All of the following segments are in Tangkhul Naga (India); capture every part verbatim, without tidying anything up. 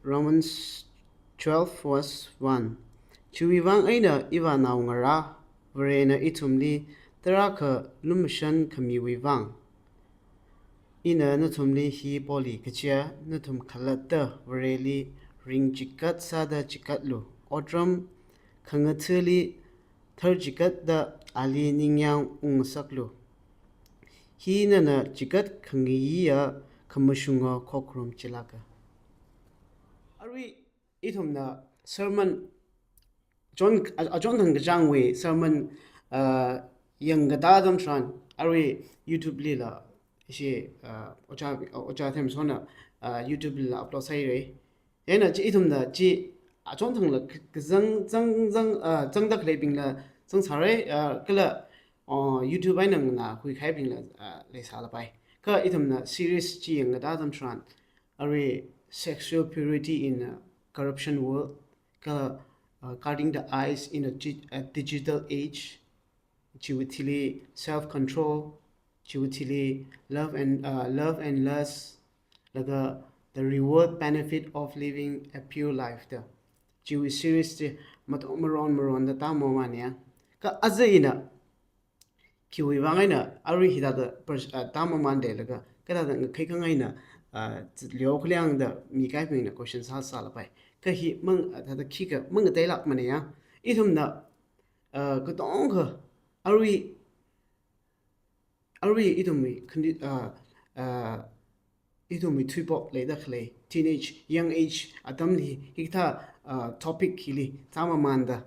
Romans twelve verse one. Chiwui vang eina ivānaongarā, Varena ithumli tarākha lumashan khamiwui vang, ina nathumli hi poli kachiya, nathum khalatta Vareli ringchigat sāda chigatlu, otram khangathali tharchigatda ali ningyāng ungngasaklu. Hi nana chigat khangayiya khamashunga khokharum chilāka. Arui ithumna sermon, achon, a-, achonthang kachāngwui sermon, uh, yangkatā atam tharan, arui YouTube lila, ishi, uh, Ojā, Ojā Themsona, uh, YouTube lila upload sāhaira. Chieina chi ithumna chi achonthangla k-, kazang, zang, zang, uh, zangda khaleibingla zangsāra, uh, kala, uh, YouTube eina nganākhui kahaibingla, uh, leisālapai. Kha ithumna series chi yangkatā atam tharan, arui sexual purity in a corruption world, kala, uh, guarding the eyes in a di-, a digital age, chiwui thili self control, chiwui thili love and, uh, love and lust, laga the reward benefit of living a pure life da. Chiwui series chi matong maron maronda tāmamāna ya. Kha aja ina khiwui vang eina arui hithāda pers-, uh, tāmamānda leilaga, kathāda ngakhai khangaina, uh, leo khaliangda mi kahaibingna question sāsālapai. Kha hi mang, uh, thāda khikha mangateilākmana ya. Ithumna, uh, katongkha arui, arui ithumwui khandi, uh, uh, ithumwui thuipop leida khalei, teenage, young age atamli hikathā, uh, topic hili tāmamānda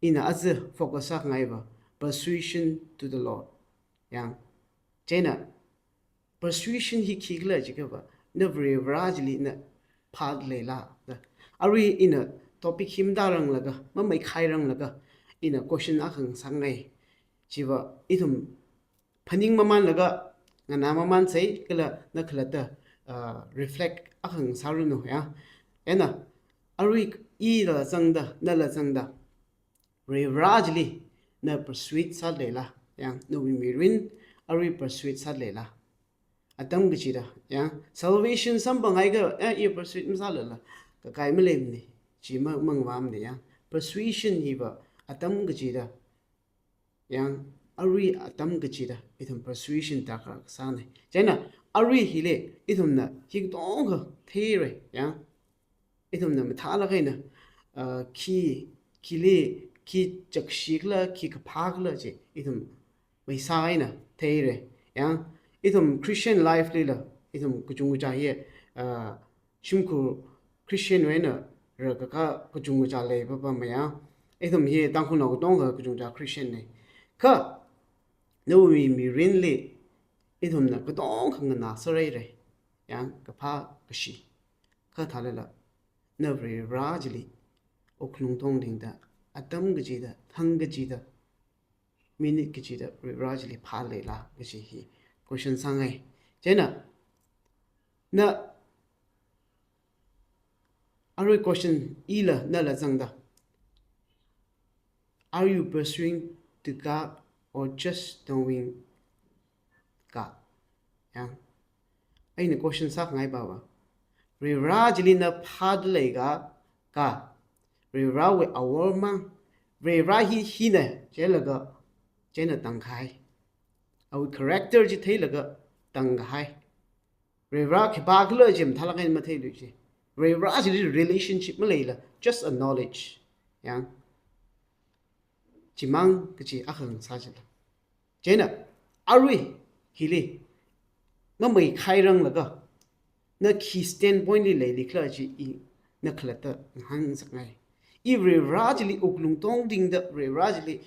ina aja focus sākhangaiva persuasion to the Lord. Yang, chieina persuasion hi khikhala jiakhava, na Varivarā chili na phāda leila da. Arui ina topic hi matāranglakha, mamaikhairanglaga, ina question akha ngasakngai. Chiva ithum phaningmamānlaga nganāmamānsei, kala na khalatta, uh, reflect akha ngasāranu ya. Ena, arui ila zangda, nala zangda, Varivarā chili na persuade sāda leila, yang, nawui mirin arui persuade sāda leila. Atam kachida, yang, salvation samphanghaikha, eh, i persuade masālala kakai maleimana, chi ma-, mangavāmana, yang. Persuasion hiva atam kachida, yang, arui atam kachida ithum persuasion darkar kasāna. Chieina arui hili ithumna hi katongkha theira, yang. Ithumna mathālāk eina, uh, khi, khili, khi chakshikhala, khi kaphākhala chi ithum maisā eina theira. Yang, ithum Christian life lila, ithum kachungkha hi, uh, shimkhur Christian wui eina rākakā kachungkha leipapama ya. Ithum hi Tangkhulnao katongkha kachungkha Christian na. Kha nawui mirinli ithumna katongkha nganāsāhaira. Yang, kaphā kashi. Kha thālala, na Varivarā chili wuklung tongdingda, atam kachida, thang kachida, minute kachida Varivarā chili phāda leila kaji hi question sāngai. Chieina, na, arui question ila nala zangda, are you pursuing to God or just knowing God? Yang, eina question sākhangai pava, Varivarā chili na phāda leikha, kha Varivarāwui awor mang, Varivarā hi hina jilaga, chieina tangkahai. Awui character chi theilaga tangkahai. Varivarā khipākhala chi mathālāk eina matheilui chi. Varivarā chili relationship maleila, just a knowledge. Yang, chimang kachi akha ngasā chila. Chieina, arui hili mamaikhairanglaga, na khi standpoint li leilikhala chi i na khalatta ngahānngasakngai. I Varivarā chili wuklung tongdingda, Varivarā chili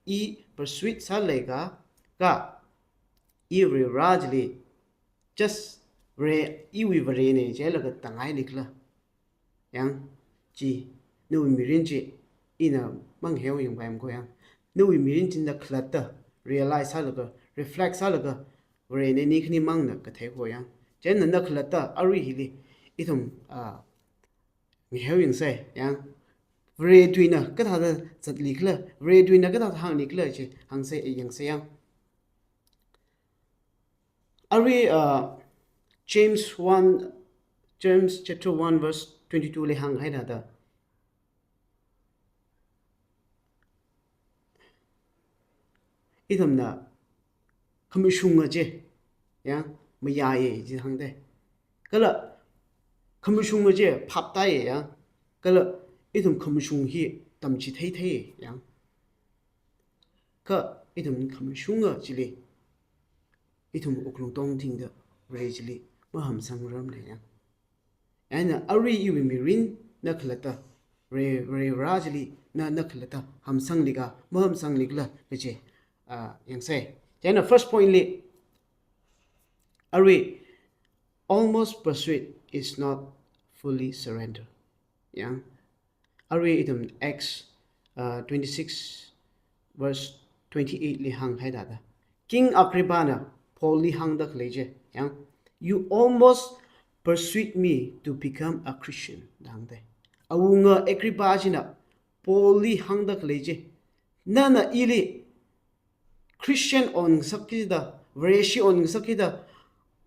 i persuade sāda leikha, kha i Varivarā chili just Vare, iwui Varena jilaga tanghailikhala. Yang, chi, nawui mirin chi ina mangheo yangpaimako yang. Nawui mirin chi na khalatta realize sālaga, reflect sālaga, Varena ni khani mangna kathei ko yang. Chieina na khalatta arui hili ithum, ah, ngaheo yangsei, yang. Vare tuina kathāda zatlikhala, Vare tuina kathāda hānglikhala chi hāngsei, yangsei yang. Arui, uh, James one, James chapter one verse twenty-two li hānghaida da. Ithumna khamashunga chi, ya, mayāye chi hāngda. Kala khamashunga chi phaptāye, ya. Kala ithum khamashung hi tamchitheithei, ya. Kha ithum khamashunga chili, ithum wuklung tongtingda Vare chili mahamsangrarmana, ya. Eina arui iwui mirinna khalatta, Vare, Varivara chili na, na khalatta hamsanglikha, mahamsanglikhala kaji, ah, yangsei. Chieina first point li, arui almost persuade is not fully surrender. Ya. Arui ithum Acts, uh, twenty-six verse twenty-eight li hānghaida da. King Agrippa na Paul li hāngda khalei chi, ya. "You almost persuade me to become a Christian," da hāngda. Awunga Agrippa china Paul li hāngda khalei chi, "Nana ili Christian onngasakki da, Vareshi onngasakki da,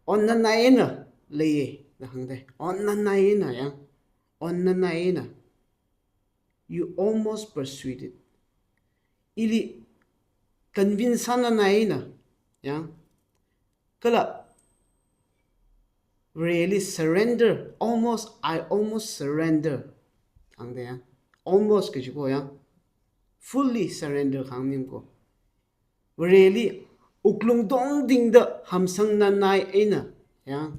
onnanaina leiye," da hāngda. Onnanaina, ya. Onnanaina. You almost persuaded. Ili convince sānanaina, ya. Kala Vareli surrender, almost, I almost surrender. Hāngda, ya. Almost kaji ko, ya. Fully surrender hāngning ko. Vareli wuklung tongtingda hamsangnanaina, ya.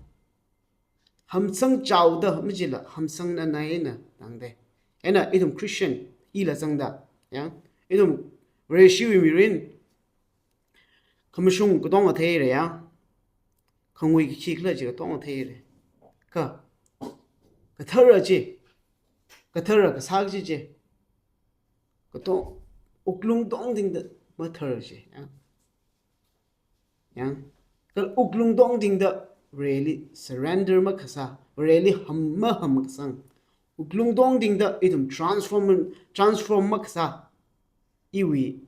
Hamsangchaoda majila hamsangnanaina hāngda. Eina ithum Christian hila zangda, ya. Ithum Vareshiwui mirin khamashung katonga theira, ya. Khangui kakhikhala chi katonga theira. Kha kathara chi, kathara kasā chi chi, katong, wuklung tongtingda mathara chi, ya. Ya. Kala wuklung tongtingda Vareli surrender makasā, Vareli ham, mahamkasang. Wuklung tongtingda ithum transform, transform makasā. Iwui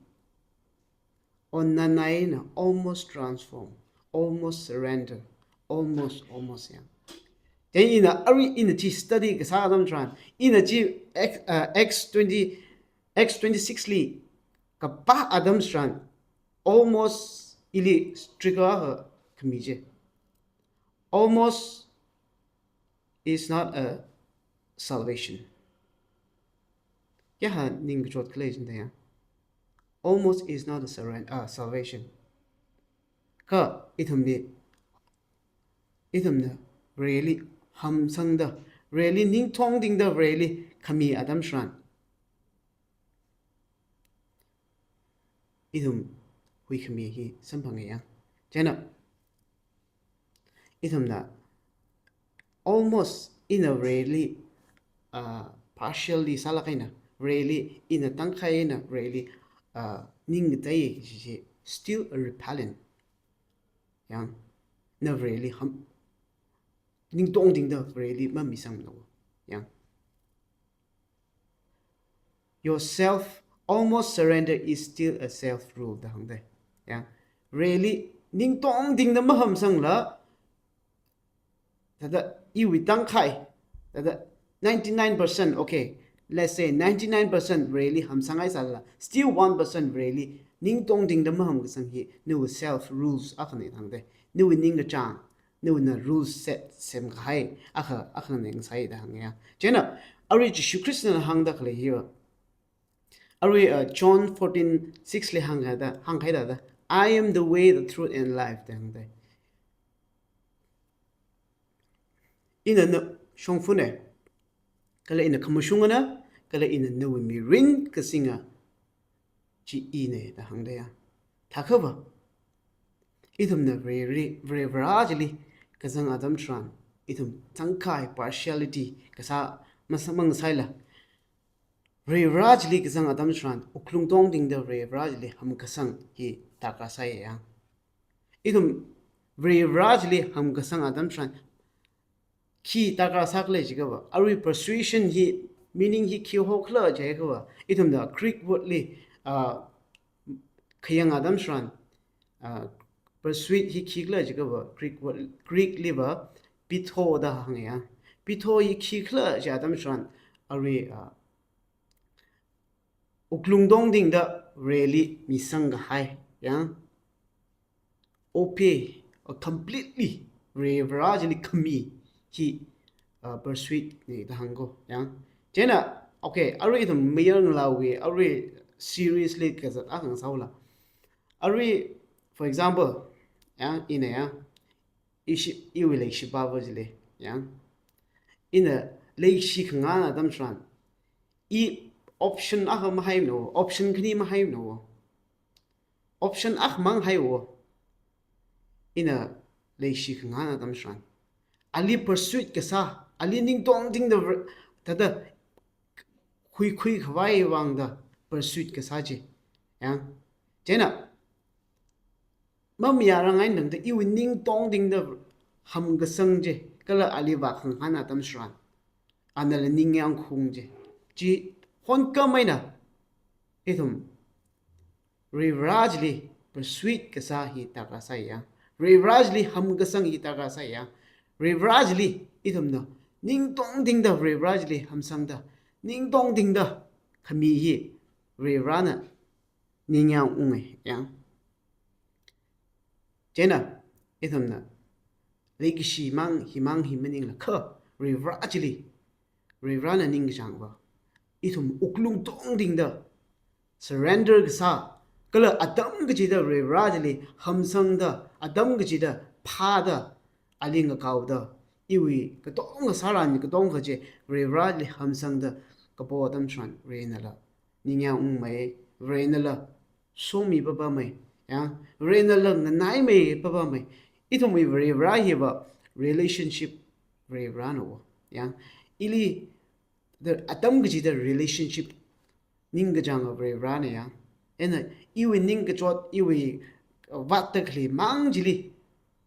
onnanaina, almost transform, almost surrender, almost, almost, ya. Then ina arui ina chi study kasā atam tharan, ina chi Acts, uh, Acts twenty, Acts twenty-six li kapā atam tharan, almost ili trigger khami chi. Almost is not a salvation. Kayākha ningkachot khalei jinda, ya. Almost is not a surren-, uh, salvation. Kha ithumli, ithumna Vareli hamsangda, Vareli ningtongtingda Vareli khami atam tharan, ithum huikhami hi samphanga, ya. Chieina ithumna almost ina Vareli, uh, partially sālāk eina, Vareli ina tangkhai eina, Vareli, uh, ningtei chi chi still a repellent. Ya. Na Vareli ham, ningtongtingda Vareli mamisangmana. Ya. Your self, almost surrender is still a self rule da hāngda. Ya. Vareli ningtongtingda mahamsangla, thāda iwui tangkhai, thāda ninety-nine percent, okay, let's say ninety-nine percent Vareli hamsanghai sālala, still one percent Vareli ningtongtingda mahamkasang hi, nawui self rules akhana hāngda. Nawui ningkachāng, nawuina rules set semkahai akha, akhana ngasai da hānga, ya. Chieina, arui Jishu Khristana hāngda khalei hiva, arui, uh, John fourteen six li hānghaida, hānghaida da, "I am the way, the truth, and life," da hāngda. Ina na shongfana, kala ina khamashungana, kala ina nawui mirin kasinga chi ina da hāngda, ya. Thākhava, ithumna Vare, Vare, Varivara chili kazang atam tharan, ithum tangkhai partiality kasā masamang saila, Varivara chili kazang atam tharan, wuklung tongtingda Varivara chili hamkasang hi darkar sāya. Ithum Varivara chili hamkasang atam tharan, khi darkar sākhala jiakhava, arui persuasion hi, meaning hi khi hokhala jiakhava, ithumna Greek word li, uh, khayang atam tharan, uh, persuade hi khikhala jiakhava, Greek word, Greek liva pitho da hānga, ya. Peter hi khikhala chi atam tharan, arui, ah, wuklung tongtingda Vareli misang kahai, yang. Ope, uh, completely Vareli khami hi, uh, pursuit na da hāngko, yang. Chieina, okay, arui ithum mayar ngalāwui, arui seriously kazat akha ngasāhaola. Arui, for example, yang, ina yang, ishi, iwui leishi pāva chili, yang. Ina leishi khangā atam tharan, i option akha mahaimana, option khani mahaimana. Option akhamang haiwo. Ina leishi khangā atam tharan, ali pursuit kasā, ali ning tongtingda vr-, thāda khuikhui khavai vangda pursuit kasā chi. Yang. Chieina, mamayārangai nangda iwui ning tongtingda hamkasang chi, kala ali vākhanghan atam tharan, anala ningyāng khaung chi. Chihon khameina, ithum Vareli pursuit kasā hi darkar sāya. Vareli hamkasang hi darkar sāya. Vareli ithumna ning tongtingda Vareli hamsangda, ning tongtingda khami hi Varena ningyāng unga, yang. Chieina, ithumna leikashi mang, himang hi maningla kha, Vare chili, Varena ningkachāngva, ithum wuklung tongtingda surrender kasā, kala atam kachida Vare chili hamsangda, atam kachida phāda, ali ngakaoda, iwui katonga sāran katonga chi Vareli hamsangda kapo atam tharan Varenala ningyāng ungmei, Varenala somi papamei, yang, Varenala nganaimei papamei. Ithumwui Vare hiva relationship Varena wo, yang. Ili, the, atam kachida relationship ningkachāng Varena, yang. Eina iwui ningkachot, iwui, uh, vātda khalei mang chili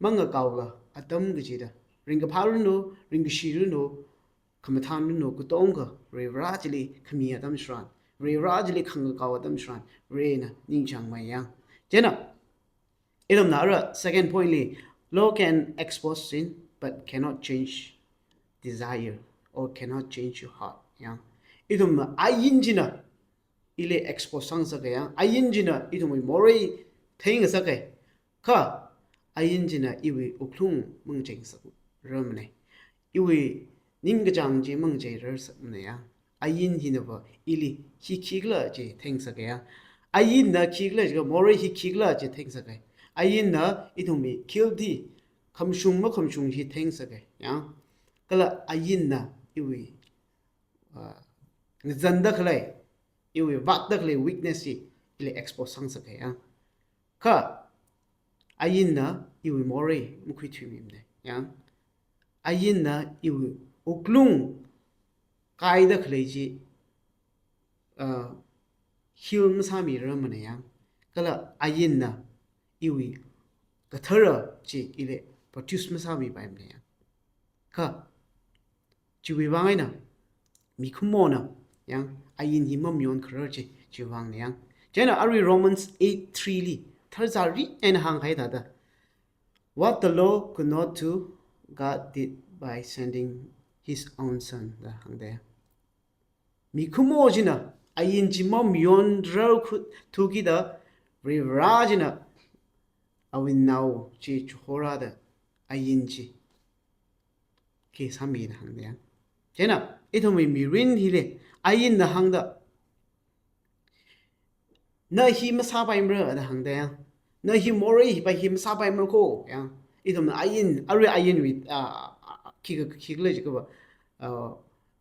mangakaola atam kachida, ringkaphā ranu, ringkashi ranu, khamathān ranu, katonga Vare chili khami atam tharan, Vare chili khangakao atam tharan, Varena ningchāngmei, yang. Chieina, ithumna ara second point li, law can expose sin, but cannot change desire or cannot change your heart, yang. Ithumna ain china ili expose sāngasaka, yang. Ain china ithumwui morei theingasaka. Kha ain china iwui wuklung mangacheisakrar mana. Iwui ningkachāng chi mangacheirarsakmana, yang. Ain hinava ili hi khikhala chi theingasaka, yang. Ainna khikhala chi, morei hi khikhala chi theingasaka. Ainna ithumwui guilty, khamashung makhamashung hi theingasaka, yang. Kala ainna iwui, ah, ngazanda khalei, iwui vātda khalei weakness hi ili expose sāngasaka, yang. Kha ainna iwui morei makhuithuimimana, yang. Ainna iwui wuklung kaida khalei chi, uh, heal masāmirarmana, yang. Kala ainna iwui kathara chi ili produce masāmipaimana, yang. Kha chiwui vang eina mikumona, yang, ain hi mamayonkharar chi, chiwui vangna, yang. Chieina arui Romans eight three li tharzari eina hānghai thāda, "What the law could not do, God did by sending his own son," da hāngda. Mikumo china ain chi mamayonrar khuithukida, Vare china awui nao chi chihorāda ain chi khi sāmida hāngda, yang. Chieina ithumwui mirin hili ainna hāngda, "Na hi masāpaimara," da hāngda, yang. "Na hi morei hipa hi masāpaimara ko," yang. Ithumna ain, arui ainwui, ah, ah, ah, khikha, khikhala jiakhava, ah,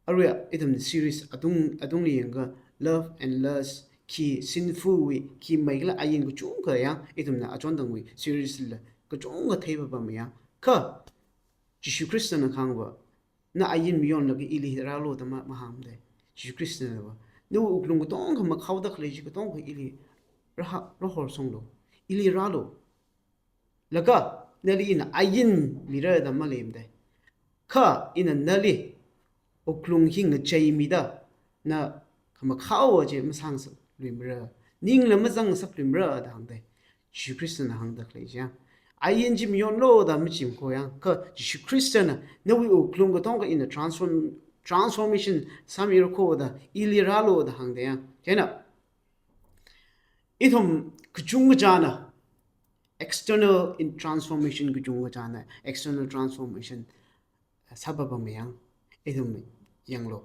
arui ithum series atung, atungli yangakha love and lust, khi sinful wui, khi maikhala ain kachungkha, yang. Ithumna achon tangwui series la kachungkha theipapama, yang. Kha Jishu Khristana kahāngva, "Na ain mayonlaga ili rālu," da ma, mahāngmada. Jishu Khristana va, "Nawui wuklung katonga makhaoda khalei chi katonga ili rāha, rāhorsanglu. Ili rālu. Laga nali ina ain mira," da maleimada. "Kha ina nali wuklung hi ngacheimida, na khamakhaowa chi masāngasakluimara, ningla mazangngasakluimara," da hāngda. Jishu Khristana hāngda khalei chi, yang. ain chi mayonlu da machimko yang. Kha Jishu Khristana nawui wuklung katonga ina transform, transformation sāmira ko da, ili rālu da hāngda yang. Chieina ithum kachungkha china external in transformation, kachungkha china external transformation sāpapama yang. Ithum yanglu.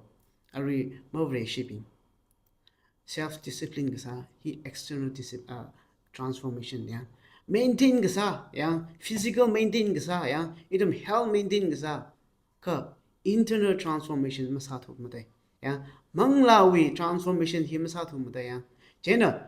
Arui Vareshi bing, self discipline kasā hi external discip-, ah, transformation yang. Maintain kasā yang, physical maintain kasā yang, ithum health maintain kasā, kha internal transformation masāthumadei yang. Manglāwui transformation hi masāthumadei yang. Chieina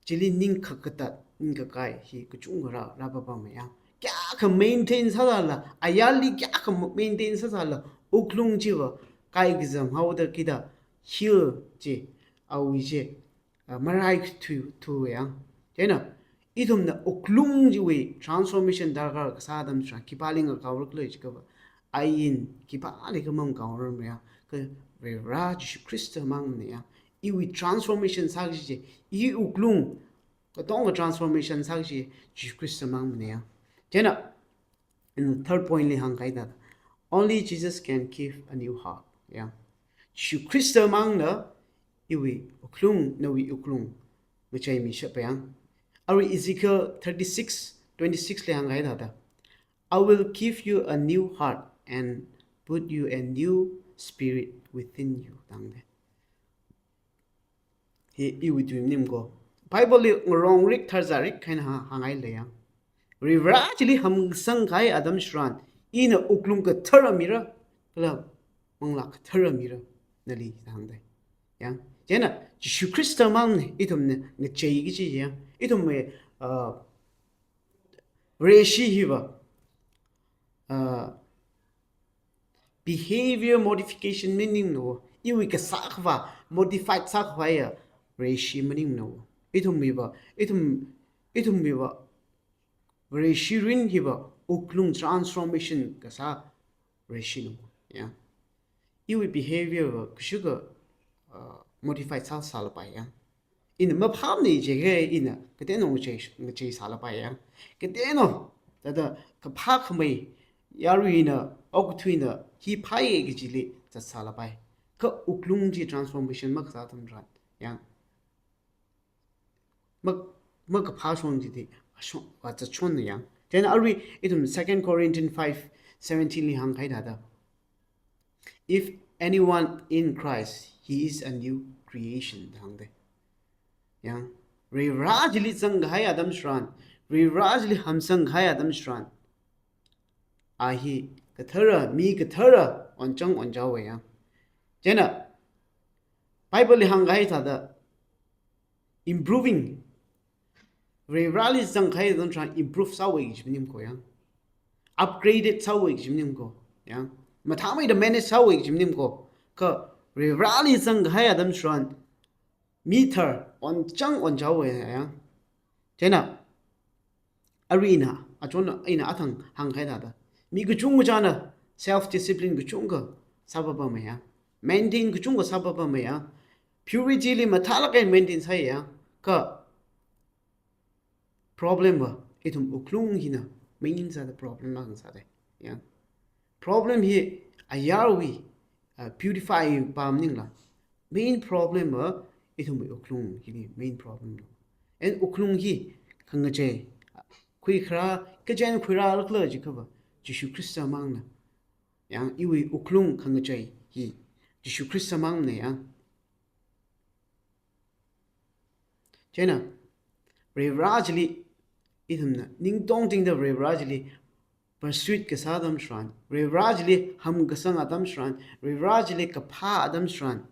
chili ning kakatat, ning kakai hi kachungkha rā, rāpapama yang. Kayākha maintain sāsālala, ayarli kayākha maintain sāsālala, wuklung chiva kaikazam haoda kida heal chi, awui chi, ah, maraithuithu yang. Chieina ithumna wuklung chiwui transformation darkar kasā atam chitharan khipāli ngakaorakhala jiakhava, ain khipālikha mangakaorarmara yang. Kha Varivara Jishu Khrista mangna yang. Iwui transformation sākaji chi, i wuklung katonga transformation sākaji chi Jishu Khrista mangna yang. Chieina, in third point li hāngkahai thāda, only Jesus can give a new heart yang. Jishu Khrista mangna iwui wuklung, nawui wuklung ngacheimishappa yang. Arui Ezekiel thirty-six twenty-six li hāngkahai thāda, "I will give you a new heart and put you a new spirit within you," da hāngdei. Hi iwui tui maningko. Bible li ngarongrik tharzārik kahai eina hā-, hānghailei yang. Varivara chili hamsangkahai atam chitharan, ina wuklung kathara mira, kala manglā kathara mira nali da hāngdei yang. Chieina Jishu Khrista mangna ithumna ngacheiki kaji yang. Ithumwui, ah, Vareshi hiva, ah, behavior modification maningmana. Iwui kasā akhava modified sākhavaiya Vareshi maningmana. Ithumwuiva, ithum, ithumwuiva Vareshi mirin hiva wuklung transformation kasā Vareshina yang. Iwui behavior va kashika, uh, modified sāsālapai yang. Ina maphāmana jiakha ina kateonao ngachei, ngacheisālapai yang. Kateonao, thāda kaphā khamei, yaruina, okathuina hi phāya kajili zatsālapai. Kha wuklung chi transformation makasā atam chitharan yang, mak-, makaphā shong chili shong, vāzatshonna yang. Chieina arui ithum Second Corinthians five seventeen li hāngkahai thāda, "If anyone in Christ, he is a new creation," da hāngdei. Yang, Varivara chili zangkahai atam chitharan, Varivara chili hamsangkahai atam chitharan, a hi kathara, mi kathara onchang onchaowa yang. Chieina Bible li hāngkahai thāda, improving. Varivarali zangkahai atam chitharan improve sāhaowa kaji maningko yang. Upgraded sāhaowa kaji maningko yang. Mathāmeida manage sāhaowa kaji maningko. Kha Varivarali zangkahai atam chitharan mi thar onchang onchaowa yang. Chieina arui ina, achon ina athang hāngkahai thāda, mi kachungkha china self discipline kachungkha sāpapama yang. Maintain kachungkha sāpapama yang. Purity li mathālāk eina maintain sāya yang. Kha problem va ithum wuklung hina main sāda problem lāk sādei yang. Problem hi ayarwui, uh, purify pa maningla. Main problem va ithumwui wuklung hili main problem lo. And wuklung hi khangachei, khuikharā, kachi eina khuirālākhala jiakhava, Jishu Khrista mangna. Yang, iwui wuklung khangachei hi Jishu Khrista mangna yang. Chieina Varivara chili ithumna ning tongtingda Varivara chili pursuit kasā atam chitharan, Varivara chili hamkasang atam chitharan, Varivara chili kaphā atam chitharan,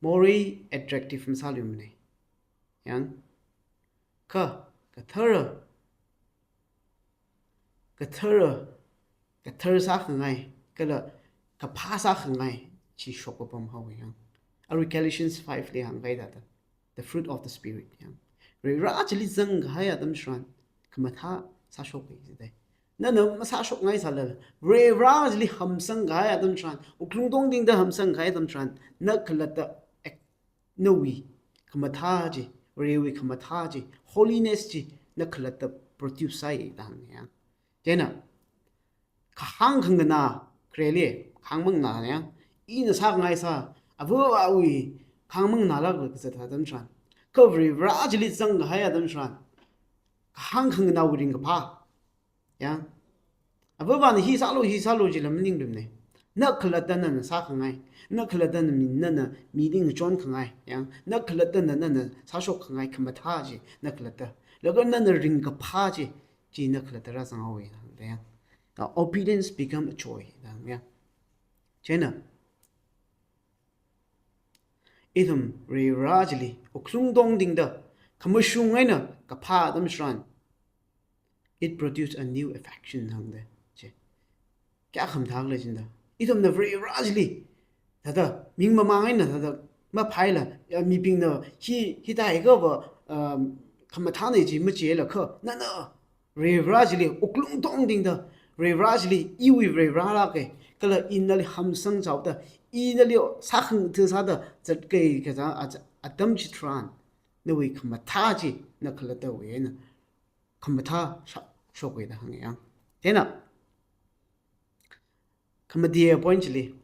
morei attractive masāluimana. Yang, kha kathara, kathara, kathara sākhangai, kala kaphā sākhangai chi shokpapam haowa yang. Arui Galatians five li hāngkahai thāda, the fruit of the Spirit yang. Varivara chili zangkahai atam chitharan khamathā sāshoka jidei. Nana masāshokngaisālala, Varivara chili hamsangkahai atam chitharan, wuklung tongtingda hamsangkahai atam chitharan, na khalatta ek-, nawui khamathā chi, Varewui khamathā chi, holiness chi, na khalatta produce sāi da hānga. Chieina, kahāng khanganā, khareli, kahāng manganā ya. Ina sākhangai sā, avāva̱wui kahāng manganāla kazat atam tharan, kha Varivarā chili zangkahai atam tharan, kahāng khanganāwui ringkaphā. Ya. Avāva̱na hi sālu, hi sālu chila maningluimana. Na khalatta nana sākhangai, na khalatta nana mi, nana mi ngachon khangai, ya. Na khalatta nana sāshok khangai khamathā chi, na khalatta. Laga nana ringkaphā chi, chi na khalatta rāzanghaowa da ya. Uh, obedience become a joy da ya. Chieina, ithum Varivarā chili wuklung tongtingda, khamashung eina kaphā atam tharan, it produce a new affection hāngda. Chi. Kayākha mathālei jida. Ithumna Varivarā chili, thāda, ming mamang eina thāda, maphāla, ya, mibingna hi, hithāda kava, um, khamathāna chi machilaga, nana Varivarā chili wuklung tongtingda, Varivarā chili iwui Varivarā lāka, kala ina nali hamsang chaoda, ina nali sākhangatha sāda, zatka kaja, a, atam chitharan, nawui khamathā chi, na khalattawui eina khamathā sha-, shoka da hānga ya. Chieina, khamatiya point chili,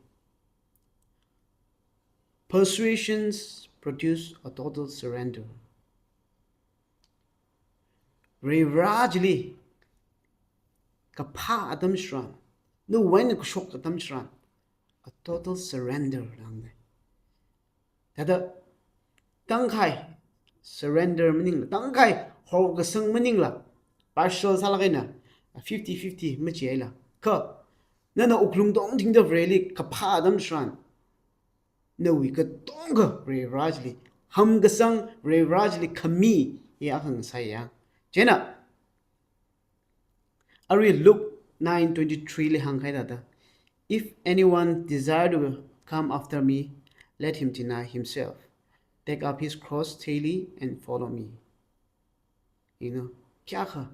persuasions produce a total surrender. Varivarā chili kaphā atam tharan, nawui eina kashok atam tharan, a total surrender da hānga. Thāda, tangkhai surrender maningla, tangkhai horkasang maningla, partial sālaga eina, fifty fifty machihaila. Kha, nana wuklung tongtingda Vareli kaphā atam tharan, nawui katonga Varivarā chili hamkasang, Varivarā chili khami, ya hāngsai ya. Chieina, arui Luke nine twenty-three li hāngkahai thāda, "If anyone desire to come after me, let him deny himself, take up his cross daily and follow me." You know, kayākha,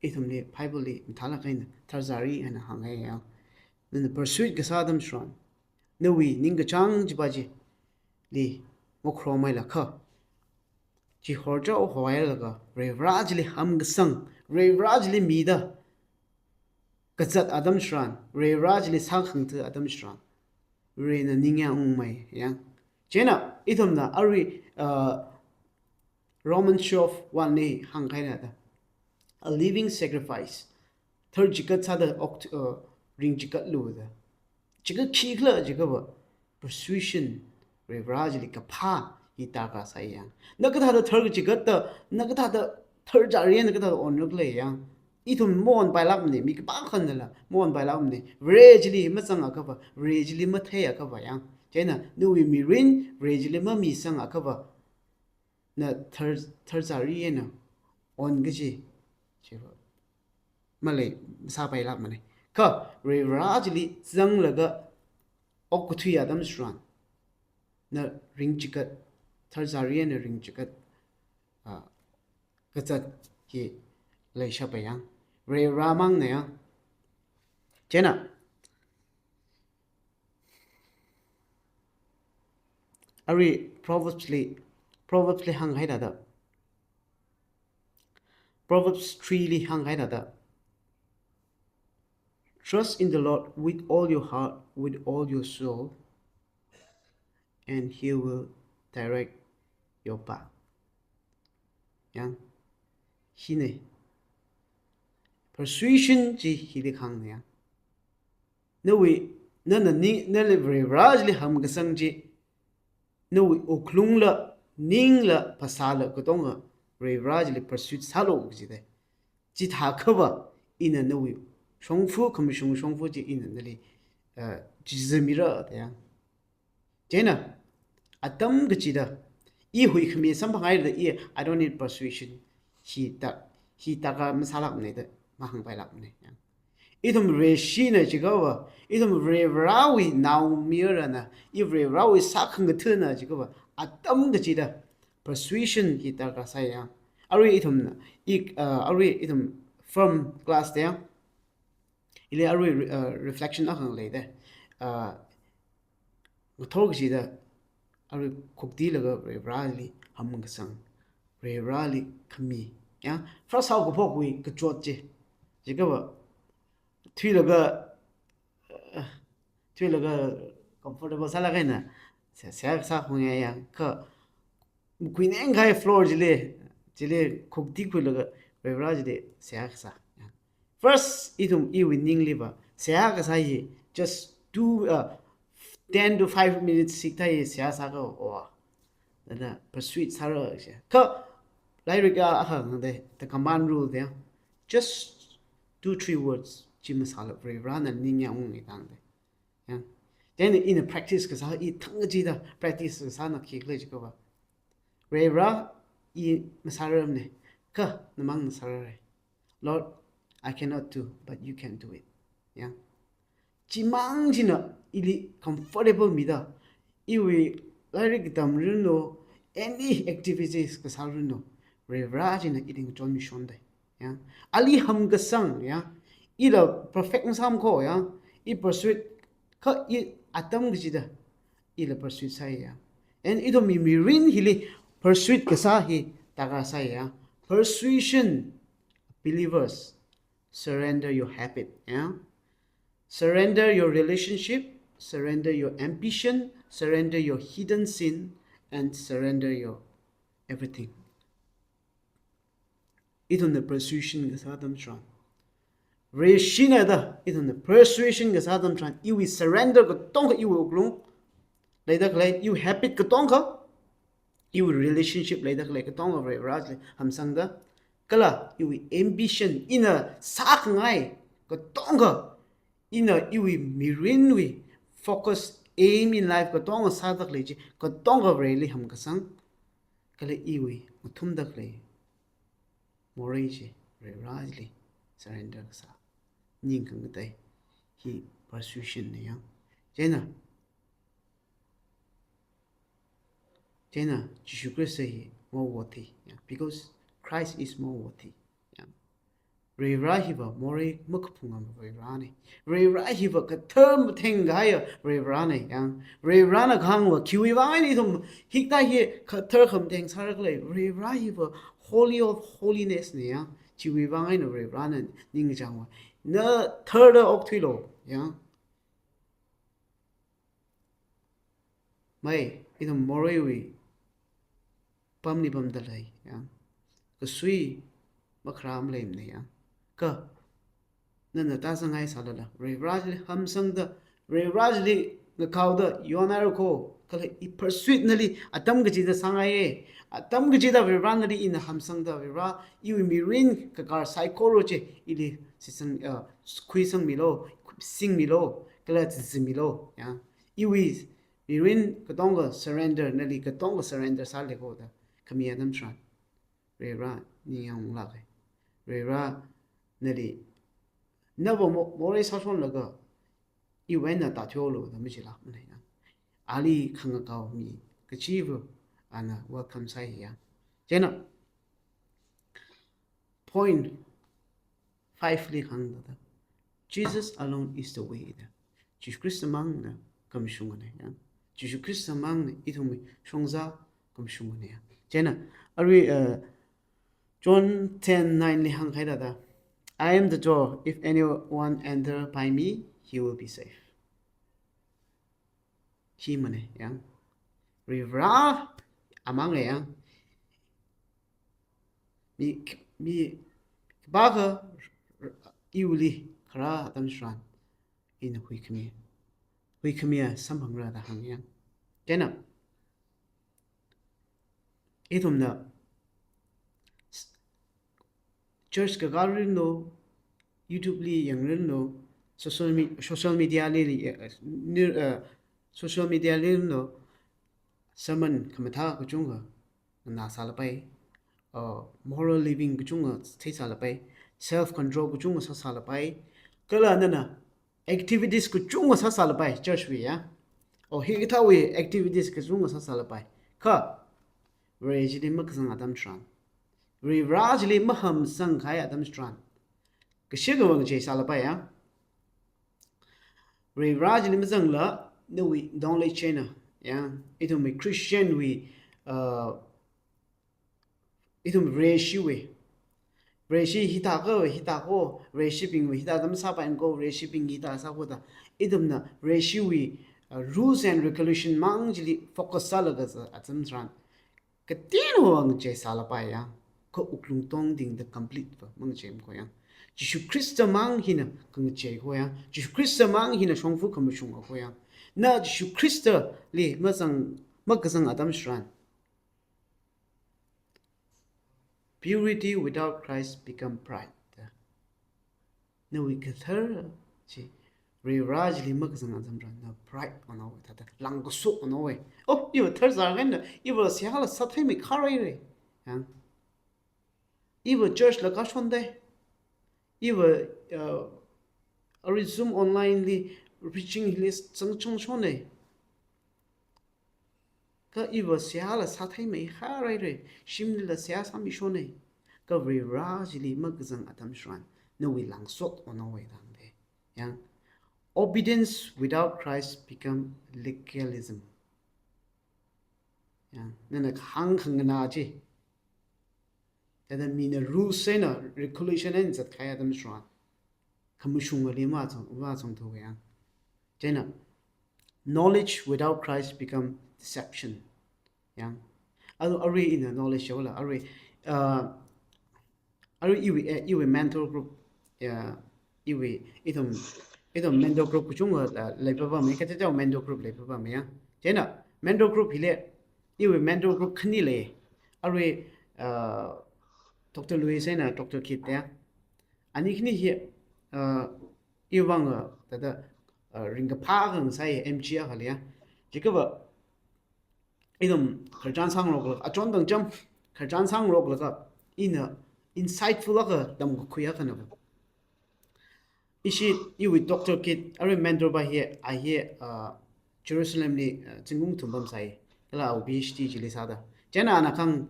ithumli Bible li mathālāk eina tharzari eina hānga ya. Nana pursuit kasā atam tharan, nawui ningkachāng chipa chili makhromailakha, chi horchao hohailaga, Varivarā chili hamkasang, Varivarā chili mida kazat atam tharan, Varivarā chili sākhangatha atam tharan, Varena ningyāng ungmei ya. Chieina, ithumna arui, uh, Romans twelve one li hāngkahai thāda, a living sacrifice. Thar chikat sāda ok, uh, ring chikatlu da. Chikat khikhala chiakha va, persuasion, Varivarā chili kaphā hi darkar sāi ya. Na kathāda thar chikatta, na kathāda tharchari eina kathāda onrakhala ya. Ithum maonpailākmana, mi khipākhanala maonpailākmana. Vare chili mazangakha va, Vare chili matheiakha va ya. Chieina, nawui mirin Vare chili mamisangakha va, na thar, tharchari eina on kaji, chiva malei, masāpailākmana. Kha, Varivarā chili zanglaga okkathui atam tharan, na ring chikat, tharchari eina ring chikat, ah, kazat hi leishappai ya. Varivarā mangna ya. Chieina, arui Proverbs li, Proverbs li hāngkahai thāda, Proverbs three li hāngkahai thāda, "Trust in the Lord with all your heart, with all your soul, and he will direct your path." Ya. Hina. Persuasion chi hili hāngna ya. Nawui, nana ni, nali Varivarā chili hamkasang chi, nawui wuklungla, ningla, phasāla, katonga Varivarā chili pursuit sālu kajida. Chithākha va, ina nawui shongfa, khamashung shongfa chi ina nali, uh, chizamira da ya. Chieina, atam kachida, i huikhami samphanghaida i, I don't need persuasion. Hi ta, hi darkar masālākmana da mahāngpailākmana ya. Ithum Vareshina chiakha va, ithum Varivarāwui naomayarana, i Varivarāwui sākhangathana chiakha va, atam kachida persuasion hi darkar sāi ya. Arui ithumna, i, uh, arui ithum from class da ya. Ili arui re-, uh, reflection akha leida. Uh, ngathor kachida, arui khuktilaga Varivarāli hamkasang, Varivarāli khami, Ya, first haokaphok wui kachot chi. Chiakha va, thuilaga, uh, thuilaga comfortable sālaga eina, seihā kasā hung ya ya, kha, makhuineng kahai floor chili, chili khukti khuilaga, Varivara chili seihā kasā. Ya. First, ithum iwui ningli va, seihā kasā hi, just two, uh, ten to five minutes hikathā hi seihā sākha, oh, thāda persuade sāra chi. Kha, lairik a akha hāngda, the command rule da. Just two, three words, chi masāla Varivarana ningyāng ungni da hāngda. Ya. Then ina practice kasā, i thang kachida practice kasāna khikhala chiakha va, Varivara, i masārarmana, kha namangna sārara. Lord, I cannot do, but you can do it. Ya. Chimang china ili comfortable mida, iwui lairik tamranu, any activities kasāranu, Varivara china ili ngachonmi shonda. Ya. Ali hamkasang, ya, ila perfect masāmana kho, ya, i persuade, kha i atam kachida ila persuade sāya. And ithumwui mirin hili persuade kasā hi darkar sāya. Persuasion, believers, surrender your habit, ya. Surrender your relationship, surrender your ambition, surrender your hidden sin, and surrender your everything. Ithumna persuasion kasā atam tharan, Vareshina da, ithumna persuasion kasā atam tharan, iwui surrender katonga, iwui wuklung leida khalei, iwui habit katonga, iwui relationship leida khalei katonga Varivarali hamsangda, kala iwui ambition, ina sākhangai katonga, ina iwui mirinwui focus, aim in life katonga sāda khalei chi katonga Vareli hamkasang, kala iwui ngathumda khalei morei chi Varivarali surrender kasā, ningkhang katai, hi persuasion na ya. Chieina, chieina Jishu Khrista hi more worthy, ya, because Christ is more worthy, ya. Varivara hiva morei makaphungam Varivarana. Varivara hiva kathar matheng kahaiya Varivarana, ya. Varivarana kahāngva khiwui vang eina ithum hikathā hi kathar khamatheng sāra khala, Varivara hiva Holy of Holiness na, ya. Chiwui vang eina Varivarana ningchāngva, na tharda okthuilu, ya. Mai, ithum moreiwui pamli pamda lei, ya. Kasui makharā maleimana, ya. Kha nana tāzanghai sālala, Varivarali hamsangda, Varivarali ngakaoda, yonai rako, kala i persuade nali atam kachida sāngaiya, atam kachida Varivara nali ina hamsangda, Varivara, iwui mirin kakar saikora chi ili sisang, uh, khuisangmilu, singmilu, kala zimilu, ya. Iwui mirin katonga surrender, nali katonga surrender sālei kho da khami atam tharan, Varivara ningyāng unglāka. Varivara nali, nava mo-, morei sāshonlaga iwui eina tāthuilu da machilākmana, ya. Ali khangakao mi kachiva̱ ana welcome sāya. Chieina, point five li hāngda, Jesus alone is the way da. Jishu Khrista mangna khamashungana, ya. Jishu Khrista mangna ithumwui shongzā khamashungana, ya. Chieina, arui, uh, John ten nine li hāngkahai thāda, "I am the door. If anyone enter by me, he will be saved." Himana, ya. Varivara amangna, ya. Mi, mi, khipākha iwuili kharā atam tharan, ina huikhami, huikhamiya samphangra da hānga, ya. Chieina, ithumna s-, church kakā rinlu, YouTube li yang rinlu, social me-, social media li, li, eh, nir-, eh, social media li rinlu, sermon khamathā kachungkha nganā sālapai, uh, moral living kachungkha theisālapai, self control kachungkha sāsālapai, kala nana activities kachungkha sāsālapai, church wui, ya. O hikathāwui activities kachungkha sāsālapai. Kha, Vare chili makazang atam tharan, Varivara chili mahamsang kahai atam tharan, kashi kavang chi sālapai, ya. Varivara chili mazangla, nawui dong lei chieina, ya. Ithumwui Christian wui, uh, ithum Vareshiwui Vareshi hithākha, hithākho, Vareshibingwui hithā atam sāpaiko, Vareshibing hithā sākho da. Ithumna Vareshiwui, uh, rules and regulation mang chili focus sālaga sā atam tharan, kateonao ngachei sālapai ya, kha wuklung tongtingda complete va mangacheimako ya. Jishu Khrista mang hina khangacheiko ya. Jishu Khrista mang hina shongfa khamashungako ya. Na Jishu Khristali mazang, makazang atam tharan, purity without Christ become pride. Nawui kathar chi Varivara chili makazang atam tharan na pride onaowa, thāda langkasok onaowa. Oh, iva tharzar kanda, iva seihāla sātheimeikharhaira. Yang. Iva church la kashonda. Iva, uh, arui Zoom online li preaching hili zangchang shona. Kha iva seihāla sātheimeikharhaira, shimlila seihā sāmishona. Kha Varivara chili makazang atam tharan, nawui langkasok onaowa tangda. Yang, obedience without Christ become legalism. Yang, nana kahāng khanganā chi, thāda mina rules eina regulation eina zatkahai atam tharan, khamashungali mazang, mazangthu yang. Chieina, knowledge without Christ become deception. Yang. Aro, arui ina knowledge yola, arui, uh, arui iwui, eh, iwui mentor group, ya, iwui, ithum, ithum mentor group kachungkha, uh, leipapama, kachichā mentor group leipapama ya. Chieina, mentor group hili, iwui mentor group khani lei. Arui, uh, Doctor Louis eina Doctor Kit ya. Ani khani hi, uh, iwui vang, uh, thāda, uh, ringkaphā khangasai M G akhali ya. Jiakha va, ithum khararchan sāngaroklaga, achon tangcham khararchan sāngaroklaga, ina insightful akha tamkakhui akhana va. Ishi iwui Doctor Kit, arui mentor pa hi, a hi, uh, Jerusalem li, uh, zingkum thum pamsai, kala awui P H D chili sāda. Chieina ana kahāng,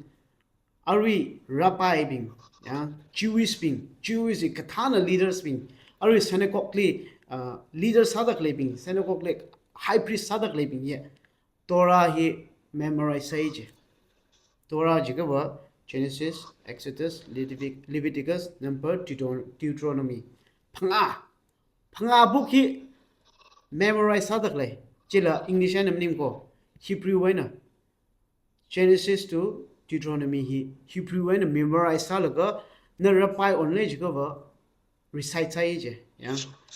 arui rabbi bing, ya, Jewish bing, Jewish kathāna leaders bing, arui synagogue li, uh, leader sādaleibing, synagogue li high priest sādaleibing ya, Torah hi memorize sāi je. Torah jiakha va Genesis, Exodus, Levitic-, Leviticus, Number, Deuter-, Deuteronomy. Phangā. Phangā book hi memorize sādalei. Chila English eina maningko, Hebrew eina. Genesis to Deuteronomy hi Hebrew eina memorize sālaga, na rabbi onlei jiakha va recite sāi je, ya.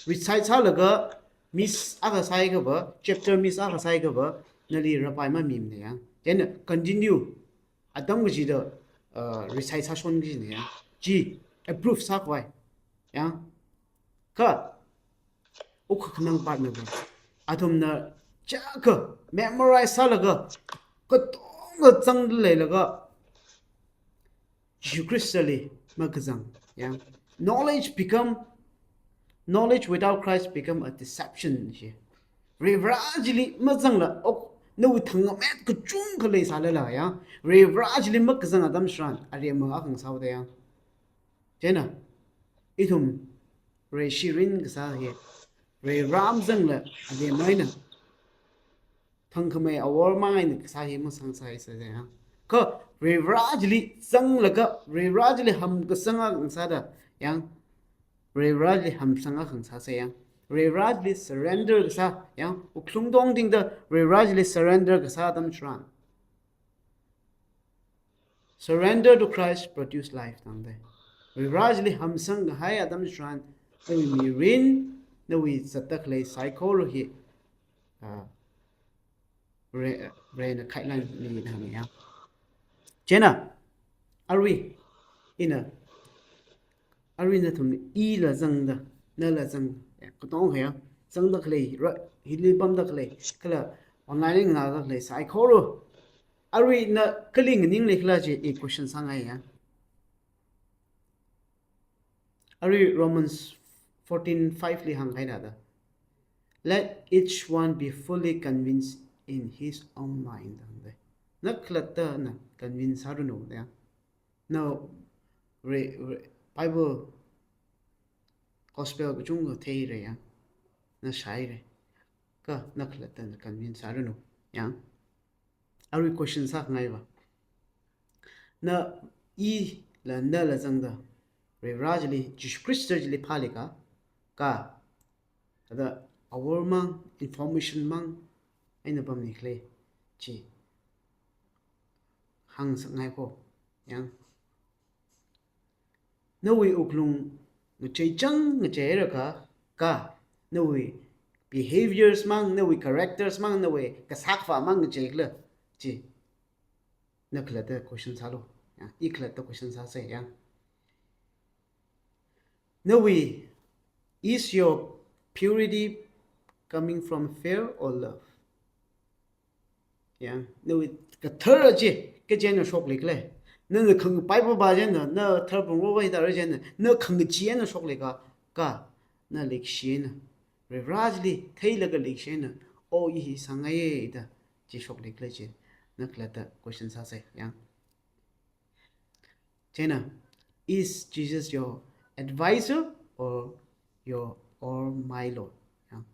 Recite sālaga miss akha sāhaiakha va, chapter miss akha sāhaiakha va, nali rabbi mamimana ya. Then continue, atam kachida, uh, recite sāshon kajina ya. Chi approve sākhavai. Ya. Kha, ukha khanang partner va, athumna chaka memorize sālaga, katonga zangda leilaga, Jishu Khristali makazang, ya. Knowledge become, knowledge without Christ become a deception, chi. Varivara chili mazangla, ok, nawui thangkhamet kachungkha leisālala, ya. Varivara chili makazang atam tharan, aremma akha ngasāhaoda, ya. Chieina, ithum Vareshi rin kasā hi, Varivara mazangla, aremma eina thangkhamei awor mang eina kasā hi masangsai sāsa ya. Kha Varivara chili zanglaga, Varivara chili hamkasang akha ngasāda, ya. Varivara chili hamsang akha ngasāsa ya. Varivara chili surrender kasā, ya. Wuklung tongtingda Varivara chili surrender kasā atam tharan, surrender to Christ produce life tangda. Varivara chili hamsang kahai atam tharan, nawui mirin, nawui zatdakhalei saikora hi, ah, Vare-, Varena khailākmida hānga ya. Chieina, arui, ina, arui nathum ila zangda, nala zang, ya, katonga ya, zangdakhalei, ra-, hili pamdakhalei, kala online ngādakhalei saikora, arui na kali nganinglei khala chi, i question sāngai ya. Arui Romans fourteen five li hāngkahai thāda, "Let each one be fully convinced in his own mind," hāngda. Na khalattana convince sāranu da ya. Na re-, re-, Bible, gospel kachungkha theira ya. Na shaira. Kha na khalattana convince sāranu ya. Arui question sākhangai va. Na ila nala zangda, Varivara chili, Jishu Khrista chili phālikha, kha, thāda awor mang, information mang eina pamnikhala chi hāngsakngaiko, yang. Nawui wuklung ngacheichang ngacheirakha, kha nawui behaviors mang, nawui characters mang, nawui kasā kaphā mang ngacheikhala chi, na khalatta question sālu, yang. I khalatta question sāsei, yang. Nawui, is your purity coming from fear or love? Yang, nawui kathara chi kachi eina shoklikhala? Nana khangapaipa pa chieina, na tharpung ro vai tara chieina, na khangachee eina shoklikha, kha na leikashi eina, Varivara chili theilaga leikashi eina, o, i hi sāngaiya da chi shoklikhala chi, na khalatta question sāsei, yang. Chieina, is Jesus your advisor or your, or my Lord? Yang.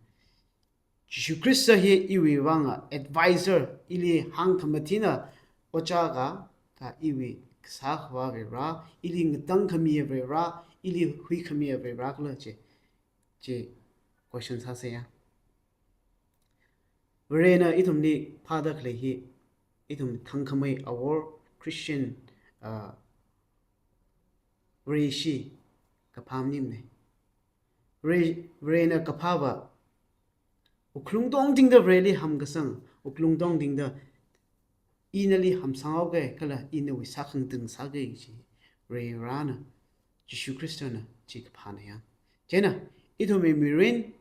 Jishu Khrista hi iwui vanga advisor, ili hāngkhamathina ojā kha, kha iwui kasā kaphā Varivara, ili ngatangkhami Varivara, ili huikhami Varivara khala chi, chi question sāsei, yang. Varena ithumli phāda khalei hi, ithum thangkhamei awor Christian, uh, Vareshi kaphā maningmana. Vare, Varena kaphā pa, wuklung tongtingda Vareli hamkasang, wuklung tongtingda i nali hamsanghaoga, kala i nawui sākhangatei sāga chi, Varivarana, Jishu Khristana chi kaphāna, yang. Chieina, ithumwui mirin,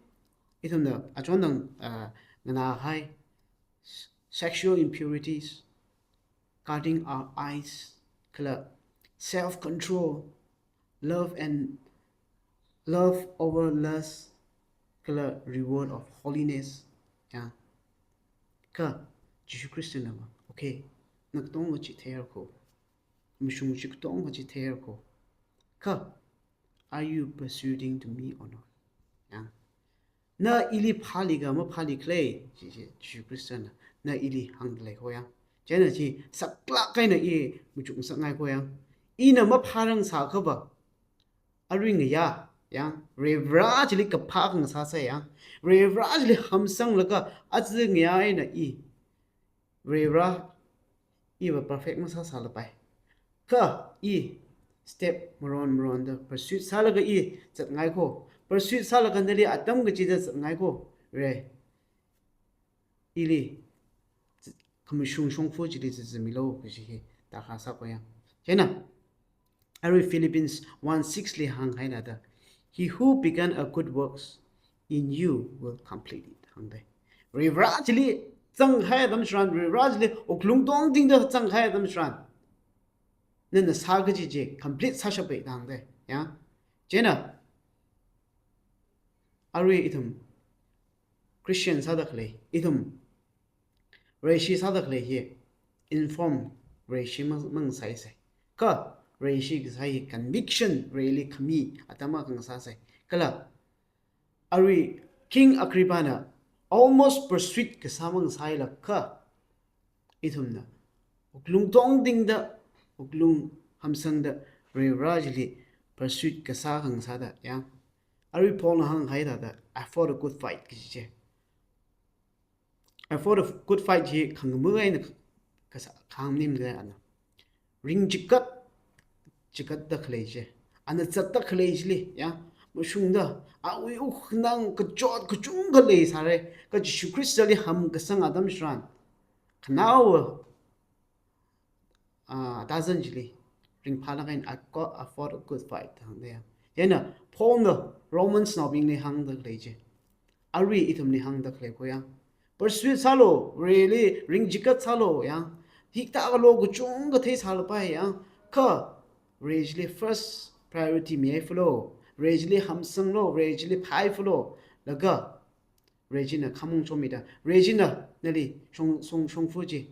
ithumna achon tang, ah, nganāhai, sexual impurities, guarding our eyes, kala self-control, love and, love over lust, kala reward of holiness, yang. Kha Jishu Khristana va, okay, na katonga chi theirako, mashung chi katonga chi theirako, kha are you pursuing to me or not? Yang. Na ili phālikha maphālikhala, chi, chi, Jishu Khristana, na ili hāngda leiko, yang. Chieina chi saklāk eina i machuksakngaiko, yang. Ina maphārangsākha pa, arui ngayā, yang, Varivara chili kaphā khangasāsei, yang. Varivara chili hamsanglaga aja ngayā eina i Varivara, iva perfect masāsālapai. Kha i step maron maronda pursuit sālaga i zatngaiko. Pursuit sālaga nali atam kachida zatngaiko. Vare, ili khamashung shongfa chili zimilu kaji hi darkar sāko, yang. Chieina, arui Philippians one six li hānghaida, "He who began a good works in you will complete it," hāngda. Varivara chili zanghai atam tharan, Varivara chili wuklung tongtingda zanghai atam tharan, nana sā kaji chi complete sāshappai da hāngda, yang. Chieina, arui ithum Christian sāda khalei, ithum Vareshi sāda khalei hi inform Vareshi mang, mangasaisei. Kha Vareshi kasā hi conviction, Vareli khami atam akha ngasāsei. Kala arui King Agrippa na almost persuade kasā mangasālakha, ithumna wuklung tongtingda, wuklung hamsangda, Varivara chili persuade kasā khangasāda, yang. Arui Paulna hānghaida, "I fought a good fight," kaji chi. "I fought a good fight" chi khangamu eina kasā, khangnim le ana. Ring chikat, chikatda khalei chi, ana zatda khalei chili, yang, mashungda, awui wukkhanang kachot kachungkha leisāra, kha Jishu Khristali hamkasang atam tharan, khanaowa, ah, tazan chili ringphālāk eina, "I got, I fought a good fight," hāngda, yang. Chieina Paulna Romans naobingli hāngda khalei chi, arui ithumli hāngda khaleiko, yang. Pursuit sālu, Vareli ring chikat sālu, yang. Hikathā kalo kachungkha theisālapai, yang. Kha Vare chili first priority mihaifalu, Vare chili hamsanglu, Vare chili phāhaifalu, laga Vare china khamong chommida, Vare china nali shong, shong, shongfa chi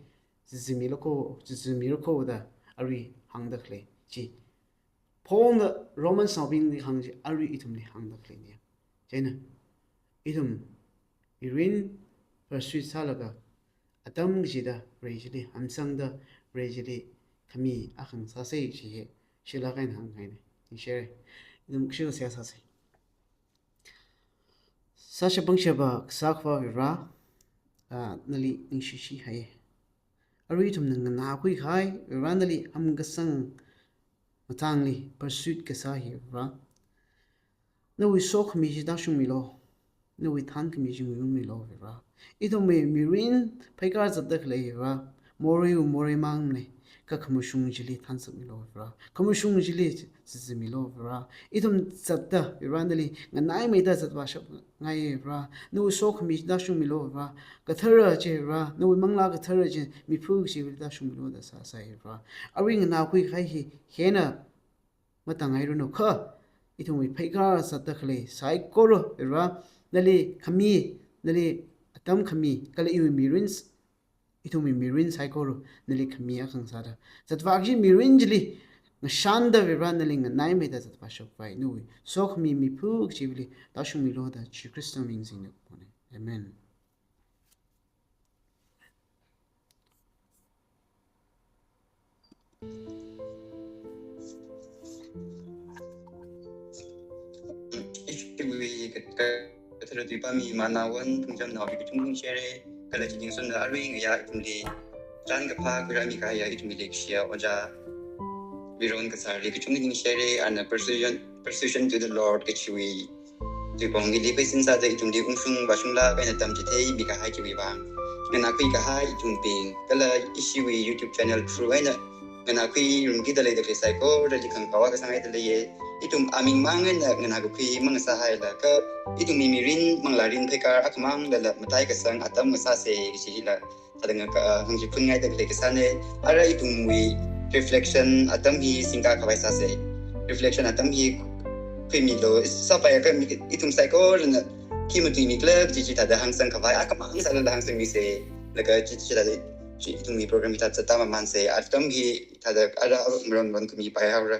zimilu ko, zimilu ko da arui hāngda khalei chi. Paulna Romans naobingli hāng chi arui ithumli hāngda khaleina. Chieina, ithum mirin pursuit sālaga, atam kachida Vare chili hamsangda, Vare chili khami akha ngasāsei chi hi, shilāk eina hānghaina. Ningshire. Ithum kashiwui seihā sāsa. Sāshapangshapa kasā Akhava Vare, ah, nali ningshishi hai. Arui ithumna nganākhui kahai Vare, nali hamkasang matangli pursuit kasā hi Vare, nawui sokhami chi tāshungmilu. Nawui thānkhami chi ngayurmilu Vare. Ithumwui mirin pheikar zatda khalei Vare, moreiwui morei mangna, kha khamashung chili thānsakmilu Vare. Khamashung chili zimilu Vare. Ithum zatda Vare, nali nganaimeida zatvāshapngai Vare. Nawui sokhami chi tāshungmilu Vare. Kathara chi Vare, nawui Manglā Kathara chi miphu kachiva̱li tāshungmilu da sāsai Vare. Arui nganākhui kahai hi hina matāngairanu kha, ithumwui pheikar zatda khalei saikora Vare, nali khami, nali atam khami, kala iwui mirin, ithumwui mirin saikora nali khami akha ngasāda, zatvā kaji mirin chili ngashanda Vare, nali nganaimeida zatvāshapkhavai nawui sokhami miphu kachiva̱li tāshungmilu da Jishu Khrista ming singda kapona. Amen. Ithumwui ka-, ka-, kathara tui pāmi Manaowan Phungchamnaoli kachungkha ningshire, kala chithing sunda arui ngayā ithumli chānkaphā khuirāmi kahaiya ithumwui leikashiya ojā Viron Kasarli kachungkha ningshire, ana Persuasion, Persuasion to the Lord kachiwui tuipong hili pheisin sāda ithumli ungshung vāshunglāk eina tamchitheimi kahai chiwui vang nganākhui kahai ithumbing, kala ishiwui YouTube channel through eina nganākhui ngarumkida leida khalei saikorali khangapao akha sāngaida leiye. Ithum aming mang eina nganākakhui mangasāhaila kha, ithumwui mirin, manglārin pheikar akhamang lala mataikasang atam ngasāsa kachi hila thāda ngaka-, ah, hāngchiphunngaida khalei kasāna. Ara ithumwui reflection atam hi singkakhavai sāsa. Reflection atam hi khuimilu, sāpaiakha mi, ithum saikorana khi matuimikhala kaji chi thāda hāngsangkhavai akhamang sālala hāngsangmisa. Laga chi, chithāda chi ithumwui program hithā zatda mamansa. Atam hi thāda ara maron maron khuimipai haora.